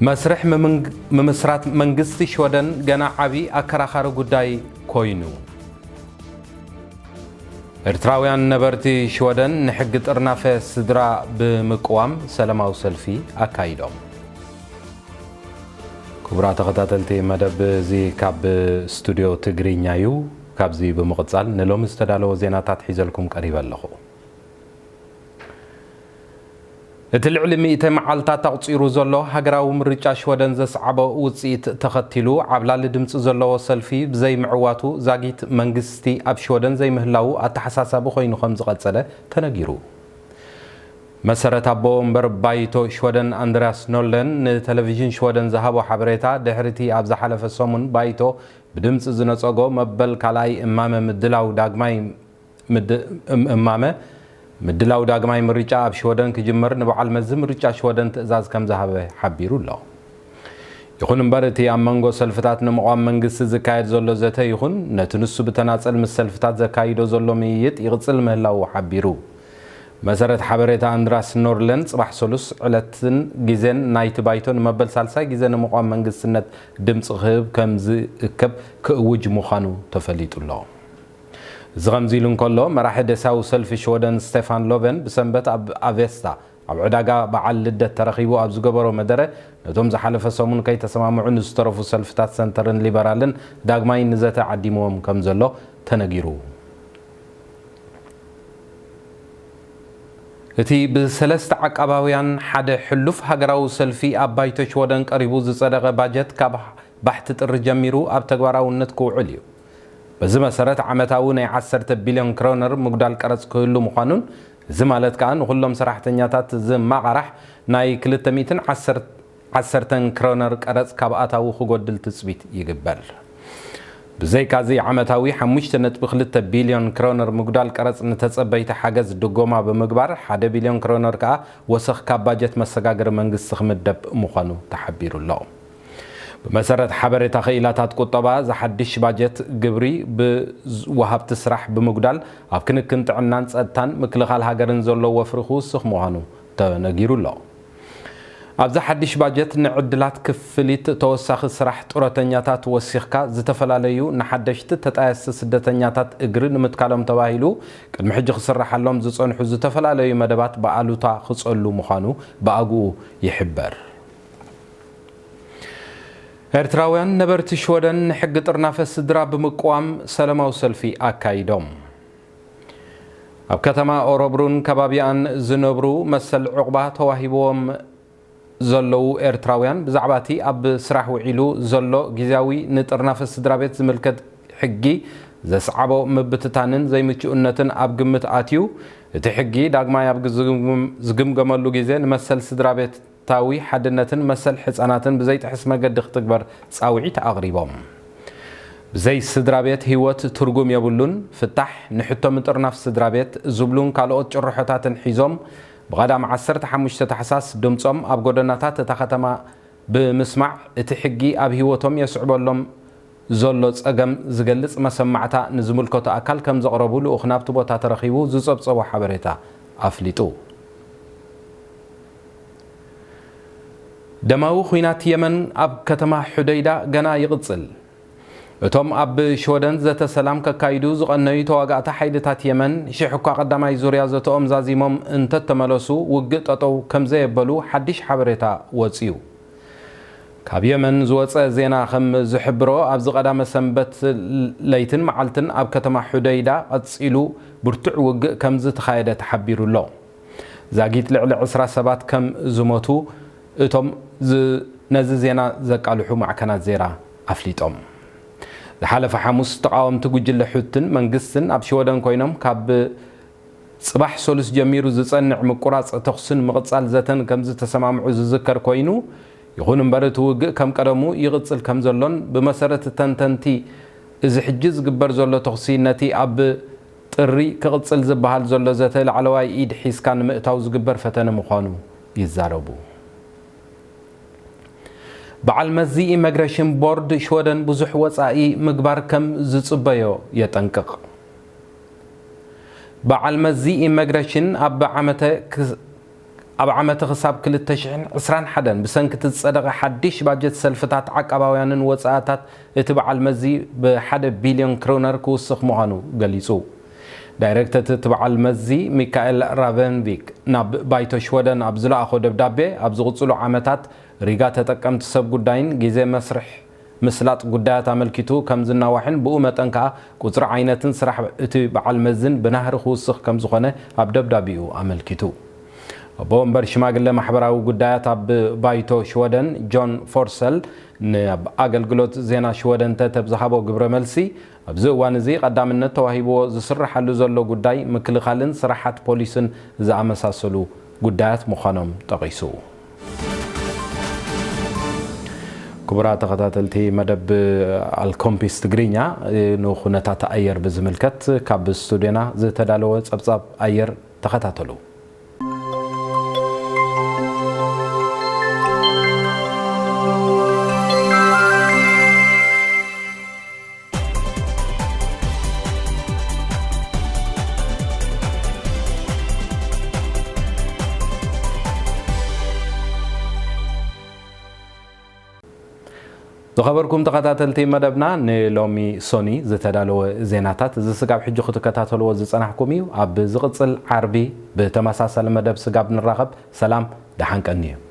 መስርሕ ምምንግ-፣ ምምስራት መንግስቲ ሽወደን ገና ዓቢ ኣከራኻሪ ጉዳይ ኮይኑ። ኤርትራውያን ነበርቲ ሽወደን ንሕጊ ጥርናፈ ስድራ ብምቅዋም ሰላማዊ ሰልፊ ኣካይዶም። ክቡራት ተኸታተልቲ መደብ፣ እዚ ካብ ስቱድዮ ትግርኛ እዩ። ካብዚ ብምቕጻል ንሎሚ ዝተዳለወ ዜናታት ሒዘልኩም ቀሪበ ኣለኹ። እቲ ልዕሊ ሚእቲ መዓልታት ኣቑጺሩ ዘሎ ሃገራዊ ምርጫ ሽወደን ዘስዓቦ ውጽኢት ተኸቲሉ፣ ዓብላሊ ድምጺ ዘለዎ ሰልፊ ብዘይምዕዋቱ ዛጊት መንግስቲ ኣብ ሽወደን ዘይምህላዉ ኣተሓሳሳቢ ኮይኑ ከም ዝቐጸለ ተነጊሩ። መሰረት ኣቦ ወንበር ባይቶ ሽወደን ኣንድሪያስ ኖርለንድ ንቴሌቪዥን ሽወደን ዝሃቦ ሓበሬታ፣ ድሕሪ'ቲ ኣብ ዝሓለፈ ሰሙን ባይቶ ብድምጺ ዝነጸጎ መበል ካልኣይ እማመ ምድላው ዳግማይ ምድ-፣ እም-፣ እማመ ምድላው ዳግማይ ምርጫ ኣብ ሽወደን ክጅመር ንበዓል መዚ ምርጫ ሽወደን ትእዛዝ ከም ዝሃበ ሓቢሩ ኣሎ። ይኹን እምበር፣ እቲ ኣብ መንጎ ሰልፍታት ንምቋም መንግስቲ ዝካየድ ዘሎ ዘተ ይኹን ነቲ ንሱ ብተናጸል ምስ ሰልፍታት ዘካይዶ ዘሎ ምይይጥ ይቕጽል ምህላዉ ሓቢሩ። መሰረት ሓበሬታ ኣንድራስ ኖርለን፣ ጽባሕ ሰሉስ ዕለትን ግዜን ናይቲ ባይቶ ንመበል ሳልሳይ ግዜ ንምቋም መንግስትነት ድምጺ ክህብ ከም ዝእከብ ክእውጅ ምዃኑ ተፈሊጡ ኣሎ። እዚ ከምዚ ኢሉ እንከሎ፣ መራሒ ደሳዊ ሰልፊ ሽወደን ስቴፋን ሎቨን ብሰንበት ኣብ ኣቬስታ ኣብ ዕዳጋ በዓል ልደት ተረኺቡ ኣብ ዝገበሮ መደረ፣ ነቶም ዝሓለፈ ሰሙን ከይተሰማምዑ ንዝተረፉ ሰልፍታት ሰንተርን ሊበራልን ዳግማይ ንዘተ ዓዲምዎም ከም ዘሎ ተነጊሩ። እቲ ብሰለስተ ዓቃባውያን ሓደ ሕሉፍ ሃገራዊ ሰልፊ ኣብ ባይቶ ሽወደን ቀሪቡ ዝጸደቐ ባጀት፣ ካብ ባሕቲ ጥሪ ጀሚሩ ኣብ ተግባራውነት ክውዕል እዩ። በዚ መሰረት፣ ዓመታዊ ናይ ዓሰርተ ቢልዮን ክሮነር ምጉዳል ቀረጽ ክህሉ ምዃኑን፣ እዚ ማለት ከኣ ንኹሎም ሰራሕተኛታት ዝማቓራሕ ናይ ክልተ ሚእትን ዓሰርተን ክሮነር ቀረጽ ካብ ኣታዊ ክጎድል ትጽቢት ይግበር። ብዘይካዚ፣ ዓመታዊ ሓሙሽተ ነጥቢ ክልተ ቢልዮን ክሮነር ምጉዳል ቀረጽ ንተጸበይቲ ሓገዝ ድጎማ ብምግባር፣ ሓደ ቢልዮን ክሮነር ከኣ ወሰኽ ካብ ባጀት መሰጋገሪ መንግስቲ ክምደብ ምዃኑ ተሓቢሩ ኣሎ። ብመሰረት ሓበሬታ ክኢላታት ቁጠባ፣ እዚ ሓድሽ ባጀት ግብሪ ብወሃብቲ ስራሕ ብምጉዳል፣ ኣብ ክንክን ጥዕናን ጸጥታን ምክልኻል ሃገርን ዘሎ ወፍሪ ክውስኽ ምዃኑ ተነጊሩ ኣሎ። ኣብዚ ሓድሽ ባጀት፣ ንዕድላት ክፍሊት ተወሳኺ ስራሕ ጡረተኛታት ወሲኽካ፣ ዝተፈላለዩ ንሓደሽቲ ተጣየስቲ ስደተኛታት እግሪ ንምትካሎም ተባሂሉ ቅድሚ ሕጂ ክስረሓሎም ዝጸንሑ ዝተፈላለዩ መደባት ብኣሉታ ክጸሉ ምዃኑ ብኣግኡ ይሕበር። ኤርትራውያን ነበርቲ ሽወደን ንሕጊ ጥርናፈ ስድራ ብምቅዋም ሰላማዊ ሰልፊ ኣካይዶም። ኣብ ከተማ ኦረብሩን ከባቢኣን ዝነብሩ መሰል ዑቕባ ተዋሂብዎም ዘለዉ ኤርትራውያን፣ ብዛዕባ እቲ ኣብ ስራሕ ውዒሉ ዘሎ ግዝያዊ ንጥርናፈ ስድራ ቤት ዝምልከት ሕጊ ዘስዓቦ ምብትታንን ዘይምቹእነትን ኣብ ግምት ኣትዩ፣ እቲ ሕጊ ዳግማይ ኣብ ዝግምገም-፣ ዝግምገመሉ ግዜ፣ ንመሰል ስድራ ቤታዊ ሓድነትን መሰል ሕጻናትን ብዘይጥሕስ መገዲ ክትግበር ጻውዒት ኣቕሪቦም። ብዘይ ስድራ ቤት ህይወት ትርጉም የብሉን፣ ፍታሕ ንሕቶ ምጥርናፍ ስድራ ቤት ዝብሉን ካልኦት ጭርሖታትን ሒዞም፣ ብቐዳም ዓሰርተ ሓሙሽተ ታሕሳስ ድምጾም ኣብ ጎደናታት እታ ከተማ ብምስማዕ፣ እቲ ሕጊ ኣብ ህይወቶም የስዕበሎም ዘሎ ጸገም ዝገልጽ መሰማዕታ ንዝምልከቶ ኣካል ከም ዘቕረቡ ልኡኽ ናብቲ ቦታ ተረኺቡ ዝጸብጸቦ ሓበሬታ ኣፍሊጡ። ደማዊ ኲናት የመን ኣብ ከተማ ሑደይዳ ገና ይቕጽል። እቶም ኣብ ሽወደን ዘተ ሰላም ከካይዱ ዝቐነዩ ተዋጋእቲ ሓይልታት የመን፣ ሽሕ እኳ ቀዳማይ ዙርያ ዘተኦም ዛዚሞም እንተተመለሱ፣ ውግእ ጠጠው ከም ዘየበሉ ሓድሽ ሓበሬታ ወጺኡ። ካብ የመን ዝወጸ ዜና ከም ዝሕብሮ፣ ኣብዚ ቀዳመ ሰንበት ለይትን መዓልትን ኣብ ከተማ ሑደይዳ ቀጺሉ ብርቱዕ ውግእ ከም ዝተኻየደ ተሓቢሩ ኣሎ። ዛጊት ልዕሊ ዕስራ ሰባት ከም ዝሞቱ እቶም ዝ-፣ ነዚ ዜና ዘቃልሑ ማዕከናት ዜና ኣፍሊጦም። ዝሓለፈ ሓሙስ፣ ተቓወምቲ ጉጅለ ሑትን መንግስትን ኣብ ሽወደን ኮይኖም፣ ካብ ጽባሕ ሰሉስ ጀሚሩ ዝጸንዕ ምቁራጽ ተኹስን ምቕጻል ዘተን ከም ዝተሰማምዑ ዝዝከር ኮይኑ፣ ይኹን እምበር፣ እቲ ውግእ ከም ቀደሙ ይቕጽል ከም ዘሎን፣ ብመሰረት ተንተንቲ፣ እዚ ሕጂ ዝግበር ዘሎ ተኹሲ ነቲ ኣብ ጥሪ ክቕጽል ዝበሃል ዘሎ ዘተ ላዕለዋይ ኢድ ሒዝካ ንምእታው ዝግበር ፈተነ ምዃኑ ይዛረቡ። በዓል መዚ ኢመግሬሽን ቦርድ ሽወደን ብዙሕ ወጻኢ ምግባር ከም ዝጽበዮ የጠንቅቕ። በዓል መዚ ኢመግሬሽን ኣብ ዓመተ ክስ-፣ ኣብ ዓመት ክሳብ ክልተ ሽሕን ዕስራን ሓደን ብሰንኪ እቲ ዝጸደቐ ሓድሽ ባጀት ሰልፍታት ዓቃባውያንን ወጻእታት እቲ በዓል መዚ ብሓደ ቢልዮን ክሮነር ክውስኽ ምዃኑ ገሊጹ። ዳይሬክተር እቲ በዓል መዚ ሚካኤል ራቨንቪክ ናብ ባይቶ ሽወደን ኣብ ዝለኣኾ ደብዳቤ፣ ኣብ ዝቕጽሉ ዓመታት ሪጋ ተጠቀምቲ ሰብ ጉዳይን ግዜ መስርሕ ምስላጥ ጉዳያት ኣመልኪቱ ከም ዝናዋሕን ብኡ መጠን ከኣ ቁጽሪ ዓይነትን ስራሕ እቲ በዓል መዝን ብናህሪ ክውስኽ ከም ዝኾነ ኣብ ደብዳቤኡ ኣመልኪቱ። ኣቦ ወንበር ሽማግለ ማሕበራዊ ጉዳያት ኣብ ባይቶ ሽወደን ጆን ፎርሰል ናብ ኣገልግሎት ዜና ሽወደን ተተ ብዝሃቦ ግብረ መልሲ፣ ኣብዚ እዋን እዚ ቀዳምነት ተዋሂብዎ ዝስርሓሉ ዘሎ ጉዳይ ምክልኻልን ስራሓት ፖሊስን ዝኣመሳሰሉ ጉዳያት ምዃኖም ጠቒሱ። ክቡራት ተኸታተልቲ መደብ ኣልኮምፒስ ትግርኛ፣ ንኹነታት ኣየር ብዝምልከት ካብ ስቱድዮና ዝተዳለወ ጸብጻብ ኣየር ተኸታተሉ። ዝኸበርኩም ተኸታተልቲ መደብና፣ ንሎሚ ሶኒ ዝተዳለወ ዜናታት እዚ ስጋብ ሕጂ ክትከታተልዎ ዝጸናሕኩም እዩ። ኣብ ዝቕጽል ዓርቢ ብተመሳሳሊ መደብ ስጋብ ንራኸብ፣ ሰላም፣ ደሓን ቀንዩ።